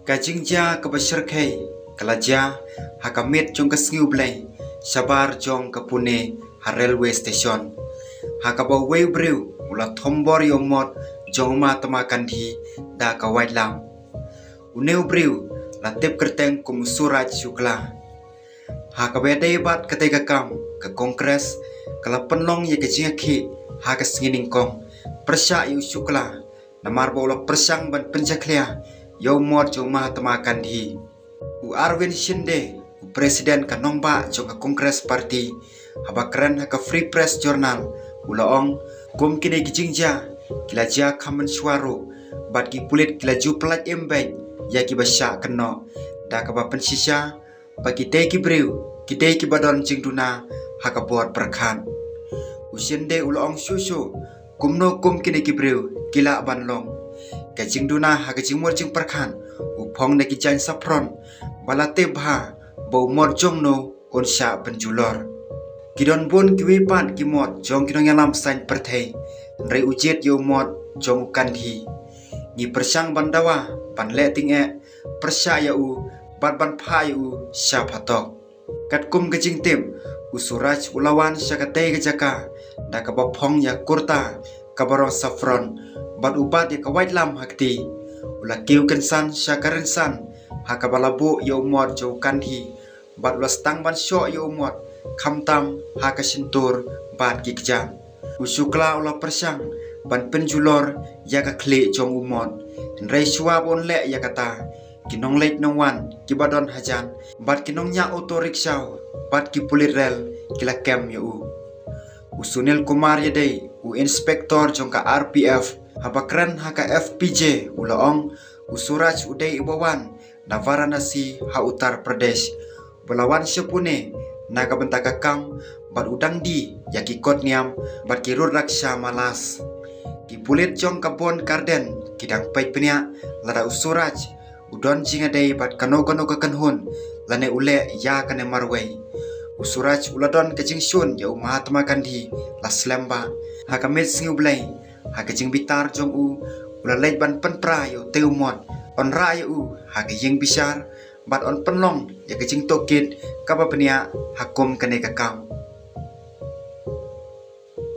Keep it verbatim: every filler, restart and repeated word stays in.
Ka jingjia kaba shyrkhei ka la jia ha ka miet jong ka sngi U Blei shabar jong ka Pune ha railway station, ha kaba uwei u briew u la thombor ïa u mot jong u Mahatma Gandhi da ka waitlam. Une u briew la tip kyrteng kum u Suraj Shukla. Ha kaba ïadei bad katei ka kam, ka Congress ka la pynlong ïa ka jingïakhih ha ka sngi nyngkong pyrshah ïa u Shukla, namar ba u la pyrshang ban pynjakhlia ïa u mot jong u Mahatma Gandhi. U Arvind Shinde, u president ka nongbah jong ka Congress Party, haba kren ha ka Free Press Journal, u la ong, kum kine ki jingjia ki la jia kham mynshuwa ruh, bad ki pulit ki la ju pyllait im beit ïa kiba shah kynnoh, da kaba pynshisha ba kitei ki briew kitei kiba don jingduna ha ka bor pyrkhat. U Shinde u la ong shuh shuh, kumno kum kine ki briew ki lah ban long. Ka jingduna ha ka jingmut jingpyrkhat, u phong da ki jaiñ saffron ba la tip bha ba u mot jong no un shah pynjulor. Ki don bun kiwei pat ki mot jong ki nongïalam saiñ pyrthei, hynrei u jied ïa u mot jong u Gandhi. Ngi pyrshang ban dawa, ban leh tyngeh pyrshah ïa u bad ban phah ïa u sha phatok. Katkum ka jingtip, u Suraj u la wan sha katei ka jaka da kaba phong ïa ka kurta kaba rong saffron bad u bat ïa ka waitlam ha kti. U la kiew kynsan sha ka rynsan ha kaba la buh ïa u mot jong u Gandhi, bad u la sdang ban shoh ïa u mot khamtam ha ka shyntur bad ki kjat. U Shukla u la pyrshang ban pynjulor ïa ka khlieh jong u mot, hynrei shuwa ba un leh ïa kata, ki nongleit nongwan kiba don hajan bad ki nongñiah auto rickshaw bad ki pulit rel ki la kem ïa u. U Sunil Kumar ïadei, u inspector jong ka R P F, haba kren ha ka F P J, u la ong, u Suraj u dei uba wan na Varanasi ha Uttar Pradesh, ba la wan sha Pune na ka bynta ka kam bad u dang die ïa ki kot niam bad ki Rudraksh Malas. Ki pulit jong ka Bond Garden ki dang peit bniah lada u Suraj u don jingïadei bad kano kano ka kynhun lane u leh ïa kane marwei. U Suraj u la don ka jingshun ïa u Mahatma Gandhi la slem bha. Ha ka miet sngi U Blei, ha ka jingbitar jong u, u la leit ban pynpra ïa utei u mot, un rah ïa u ha ka ïing bishar bad un pynlong ïa ka jingtohkit kaba bniah ha kum kane ka kam.